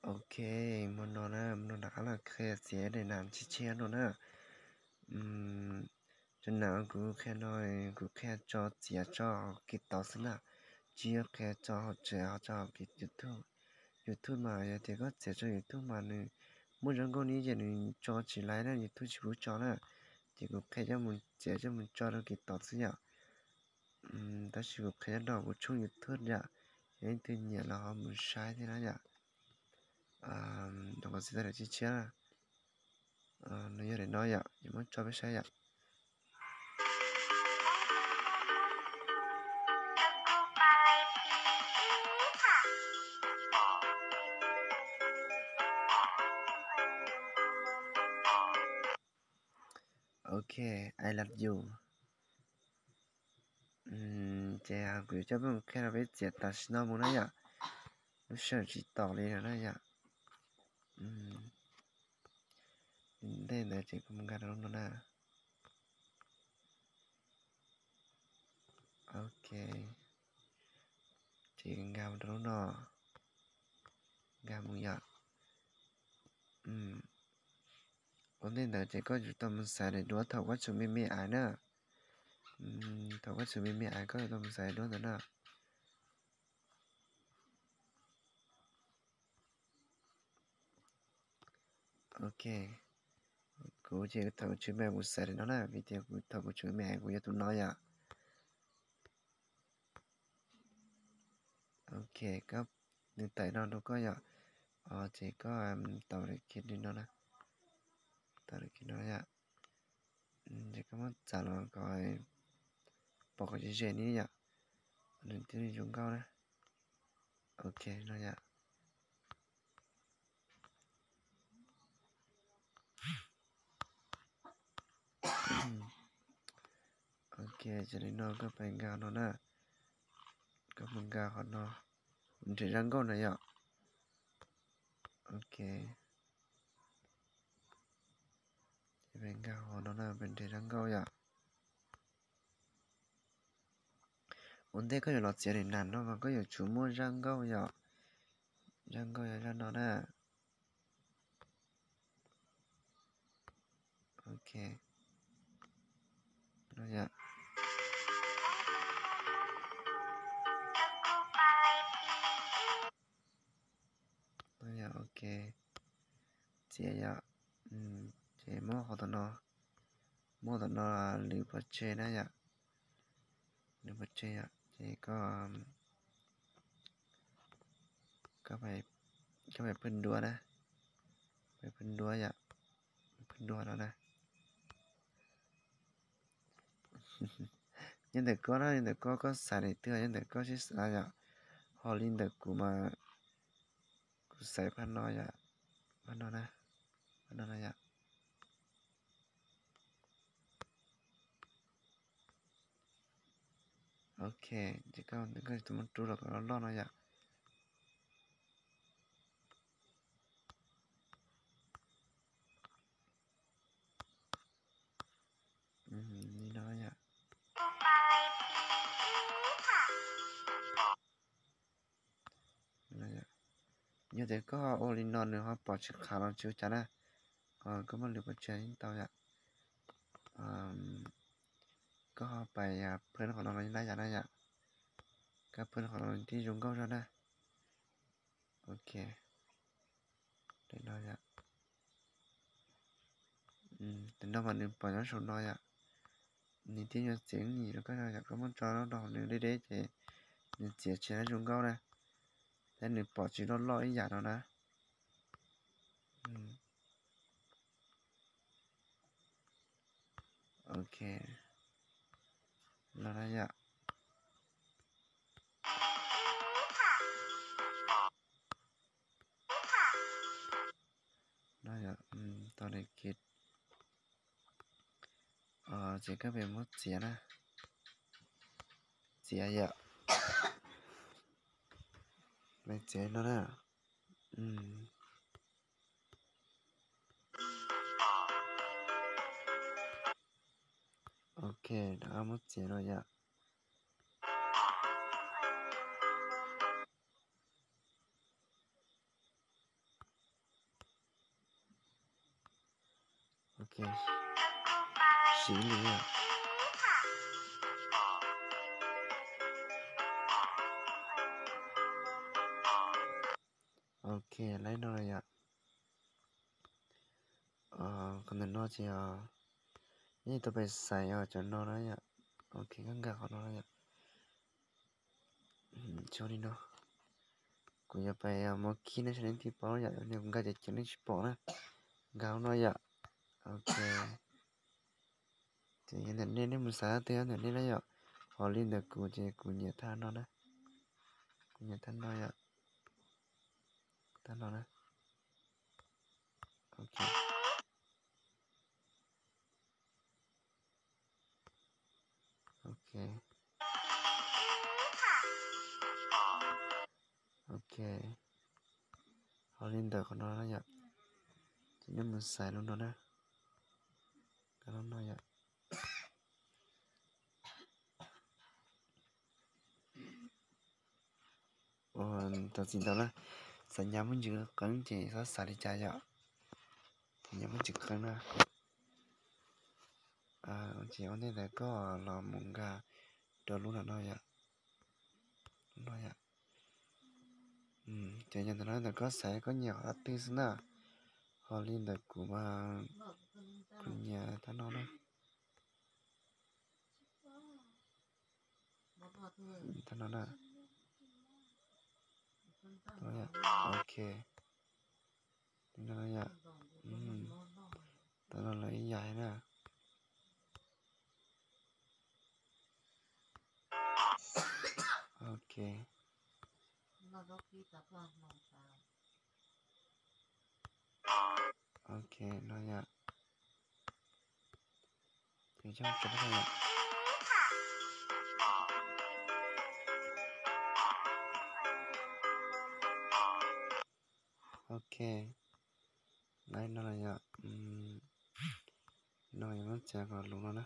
Ok, hmo no na, hmo no rov qab los qhia txiav daim nas tshiab tshiab no na. Cov nas kuv qhia no, kuv qhia tso txiav tso hauv kev tod xwb na, tsis yog qhia tso hauv tsev ho tso hauv kev YouTube. YouTube mas yog tias koj txiav tso YouTube mas nws muaj zaj nkauj ni ces nws tso tsis laiv na, YouTube tsis pub tso na. Ces kuv qhia coj mus txiav coj mus tso rau kev tod xwb yom. Tab sis kuv qhia nyob rau kuv tshooj YouTube yom, yog leej twg nyiam los ho mus saib thiab na yom. Rau qhov txiav tau daim tshiab tshiab na. Nws yog daim no yom, yuav muab tso peb saib yom. Ok, I love you. Ces kuv yuav coj peb mus qhia rau peb txiav tam sim no mus na yom. Lub sij hawm tsis tau li no na yom. Ntej ntawd ces kuv mus nkag rau lub no na. Ok. Ces nkag mus rau lub no. Nkag mus yom. Ua ntej ntawd ces koj yuav tau mus xaiv daim duab thaum koj tseem me me aiv na. Thaum koj tseem me me aiv koj yuav tau mus xaiv daim duab ntawd na. Ok. Kuv ces thaum tseem me kuv xaiv daim no na, vim tias kuv thaum kuv tseem me kuv yog tus no yom. Ok, koj, nws tawm no rau koj yom. Ces koj tau li kiv li no na. Tau li kiv no yom. Ces koj muab txav los kom pom kom ze ze ni yom. Nws thiaj li zoo nkauj na. Ok no yom. Ok, ces li no koj pais nkag no na. Koj mus nkag qhov no, nrhiav zaj nkauj na yom. Ok. Ces pais nkag qhov no na, pais nrhiav zaj nkauj yom. Ua ntej koj yuav los txiav daim nas no mas koj yuav tsum muaj zaj nkauj yom. Zaj nkauj yog zaj no na. Ok. No yom. No yom, ok. Txiav yom. Ces muab qhov tom no, muab tom no lwv pov tseg na yom. Lwv pov tseg yom, ces koj, koj pais phwj duab na. Pais phwj duab yom. Phwj duab no na. Nyob ntawm koj na, nyob ntawm koj, koj xaiv daim twg nyob ntawm koj sib xav yom. Ho li ntawm kuv mas kuv xaiv phaj no yom. Phaj no na. Phaj no na yom. Ok, ces koj tus muab rub los kom loj loj no yom. Li no yom. Yog tias koj ua li no nws ho pom tsis qha los tsis ua cas na, ho koj muab lwv pov tseg yeej tau yom. Koj ho pais phwj qhov no los yeej tau yom na yom. Koj phwj qhov no thiaj zoo nkauj zog na. Ok. Tam no yom. Tam no mas nws pom nyob saum no yom. Nws thiaj yuav txiav ib yam li koj yom, koj muab tso rau hauv nws deb deb ces nws txiav tsis zoo nkauj na. Thiab nws pom tsis loj loj ib yam no na. Ok. Los na yom. No yom, tau li kiv. Ces koj pem muab txiav na. Txiav yom. Pem txiav no na. Ok, rov qab muab txiav no yom. Siv li yom. Ok, lawv no yom. Qhov ntawm no ces neb tau pais xaiv cov no na yom. Ok, koj nkag qhov no na yom. Tso li no. Kuv yuav pais mus khib nej saib nej thiaj paub yom, kuv nkag ces ces nej tsis pom na. Nkag no yom. Ok. Ces yog ntawm nej, nej mus xaiv twg yog ntawm nej na yom. Ho li ntawm kuv ces kuv nyiam thaj no na. Kuv nyiam thaj no yom. Thaj no na. Ok. Ok. Ok. Ho li ntawm qhov no na yom. Ces nej mus xaiv lub no na. Lub no yom. Ua, tau txim ntau na. Xav nyas muaj ntsis qeeb ces xob xav li cas yom. Xav nyas muaj ntsis qeeb na. Ces ua ntej ntawd koj los mus nkag rau lub no no yom. Lub no yom. Ces yog ntawm no ntawm koj xaiv koj nyiam qhov twg xwb na. Ho li ntawm kuv mas kuv nyiam thaj no na. Thaj no na. Ok. Thaj no yom. Thaj no los ib yam na. Ok. Ok, no yom. Ces coj tso yom. Ok. Lawv no los yom. No yog muab txiav kom luv no na.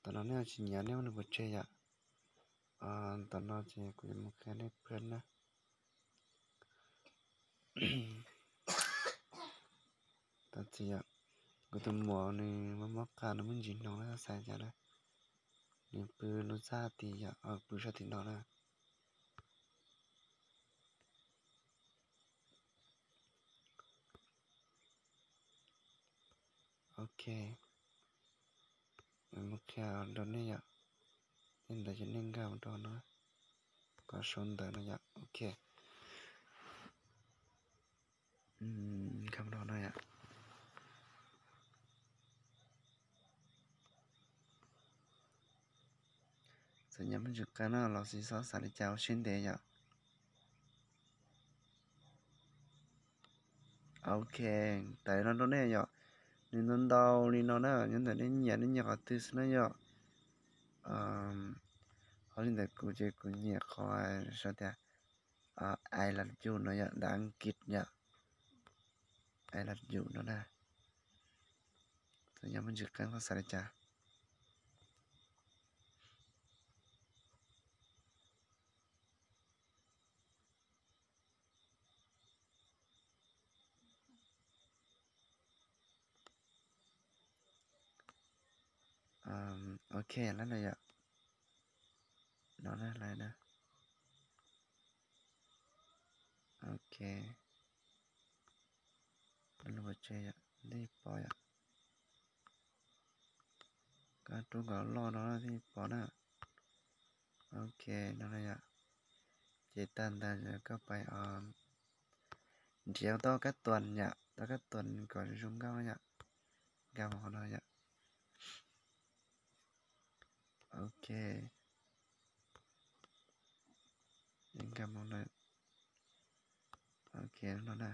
Tam no nej tsis nyiam nej muab nws pov tseg yom. Tam no ces kuv yuav mus qhia nej phaj na. Tam sim yom, kuv tus muam nws mob mob qab nws muaj ntsis hnoos na, xav cas na. Nws pw lub txaj tid yom, pw sab tim no na. Ok. Mus qhia rau nej yom. Li ntawd ces nej nkag mus rau no, kom sau ntawv no yom. Ok. Nkag mus rau no yom. Txawm nyam muaj ntsis qeeb no los xij xob xav li cas ua siab ntev yom. Ok, tawm no rau nej yom. Nws ntau ntau li no na, nyob ntawm nej nyiam nej nyiam qhov twg xwb na yom. Ho li ntawm kuv ces kuv nyiam qhov sau tias I love you no yom, ntawv Askiv yom. I love you no na. Txawm nyam muaj ntsis qeeb xob xav li cas. Ok, lawv no yom. No na, lawv na. Ok. Lub pov tseg yom, nej pom yom. Koj rub kom loj no thiaj pom na. Ok, no na yom. Ces tag ntawd koj pais nrhiav tau kab tuas yom, tau kab tuas kom zoo nkauj yom. Nkag mus qhov no yom. Ok. Nkag mus no. Ok, no na.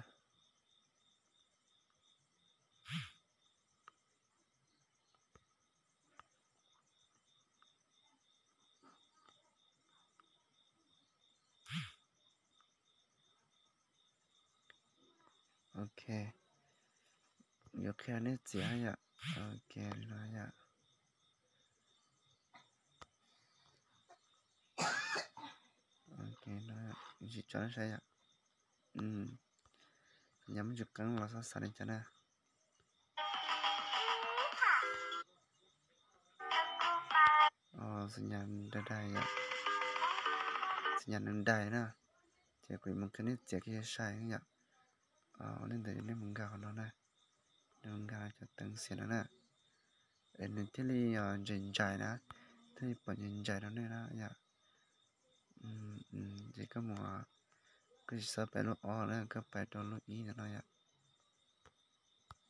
Ok, yuav qhia nej txiav yom. Ok, no yom. Ok, no tsis tso nej saib yom. Nyam muaj ntsis qeeb los xob xav li cas na. Xab nyas daig daig yom, xab nyas nws daig na, ces kuv yuav mus qhia nej txiav kiag sai yom. Ua li ntawd nej mus nkag qhov no na, nej mus nkag cov teev xiam no na, es nws thiaj li ntsais ntsais na, thiaj li pom ntsais ntsais rau nej na yom. Ces koj mus, koj tsis txhob pais lub ob na, koj pais rau lub ib ntawm no yom.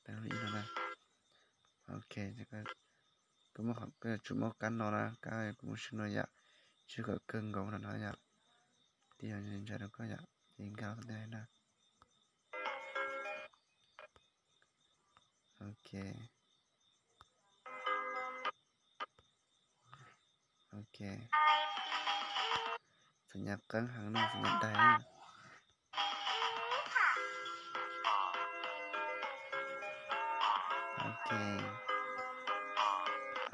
Pais lub ib no na. Ok, koj yuav tsum muab kab no na, kab kuv muab swb no yom, swb kom kawg nkaus no no yom. Tib yog ntsais rau koj yom, ces nkag los tau na. Ok. Ok. Xab nyas qeeb heev no, xab nyas daig na. Ok.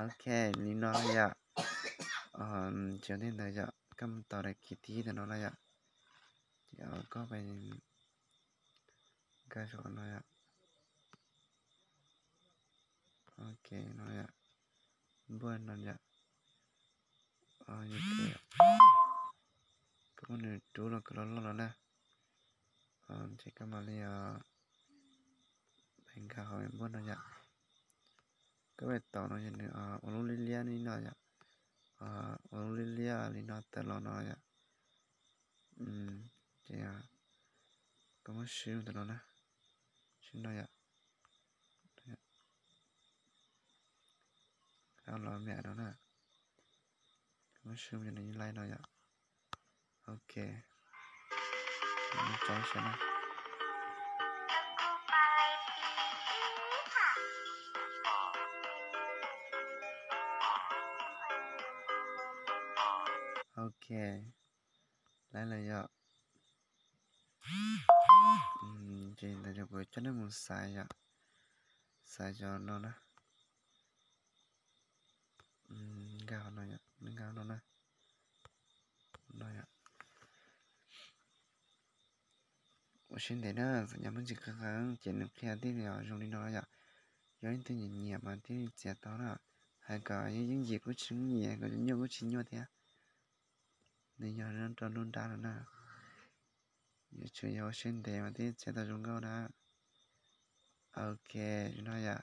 Ok, li no yom. Ces ua ntej ntawd yom, koj mus tau daim khiv tib ntawm no na yom. Ces koj pais nkag saum no yom. Ok, no yom. Npuaj no yom. Koj muab nws rub los kom loj loj los na. Ces koj mam li pais nkag hauv npuaj no yom. Koj pais tau no ces nws ua lub liab liab li no yom. Ua lub liab liab li no tawm los no yom. Ces koj muab swb ntawm no na. Swb no yom. Los me no na. Koj muab swb mus nws yeej laib no yom. Ok. Tso saib na. Ok. Laib lawm yom. Ces ntawd kuv coj nej mus xaiv yom. Xaiv cov no na. Nkag no, nkag no na. No yom. Ua siab ntev na, xab nyas muaj ntsis qeeb qeeb ces nws qhia tib li zoo li no yom. Yog leej twg nyiam nyiam mas thiaj li txiav tau na. Hais kom yeej yim kuj tsis nyiam, kom nyuaj kuj tsis nyuaj thiab. Nws yog rau nruab nrab no na. Yuav tsum yog ua siab ntev mas thiaj txiav tau zoo nkauj na. Ok, li no yom.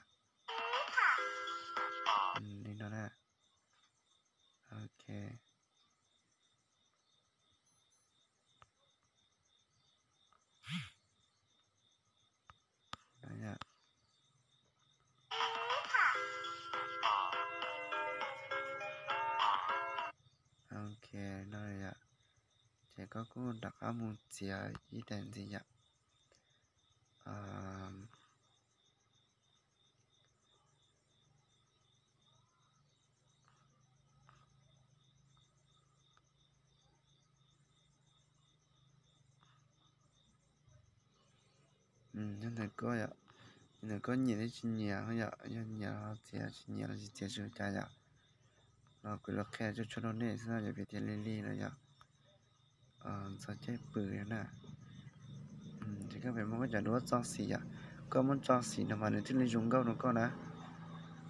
Li no na. Ok. Ok, no yom. Ces koj kuj rov qab mus txiav ib daim ntxiv yom. Yog ntawm koj yom, ntawm koj nyiam thiab tsis nyiam yom, yog nyiam los txiav, tsis nyiam los tsis txiav, tsis ua cas yom. Los kuv los qhia tsuag tsuag rau nej xwb no yom, vim tias lig lig no yom, txog caij pw no na. Ces koj pem muab koj cov duab txo xim yom, koj muab txo xim no mas nws thiaj li zoo nkauj rau koj na.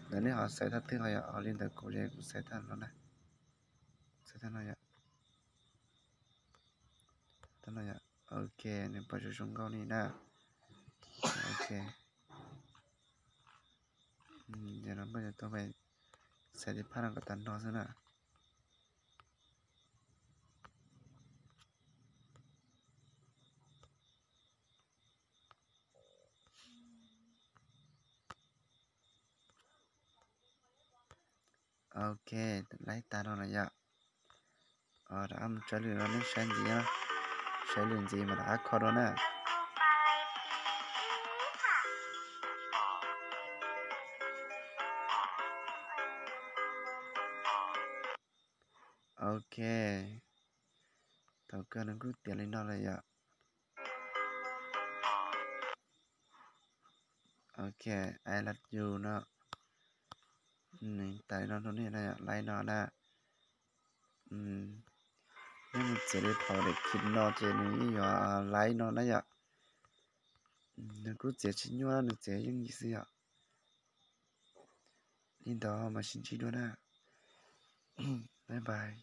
Ntawm nej ho xaiv thaj twg ho yom, ho li ntawm kuv ces kuv xaiv thaj no na. Xaiv thaj no yom. Thaj no yom, ok, nws pom zoo zoo nkauj li na. Ok. Ces no koj yuav tau xaiv tib phaj no kom tag no xwb na. Ok, laib tag no lawm yom. Rov qab mus tsaws lwm no nej saib ntxiv, saib lwm ntxiv mas rov qab kho dua na. Ok, thaum kawg nws kuj tiav li no lawm yom. Ok, I love you no. Nws tas li no rau nej na yom, laib no na. Nej mus txiav li phom daim khiv no ces nws yeej yuav laib no na yom. Nws kuj txiav tsis nyuaj, nws txiav yooj yim xwb yom. Li ntawd mas sib ntsib dua na. Bye bye.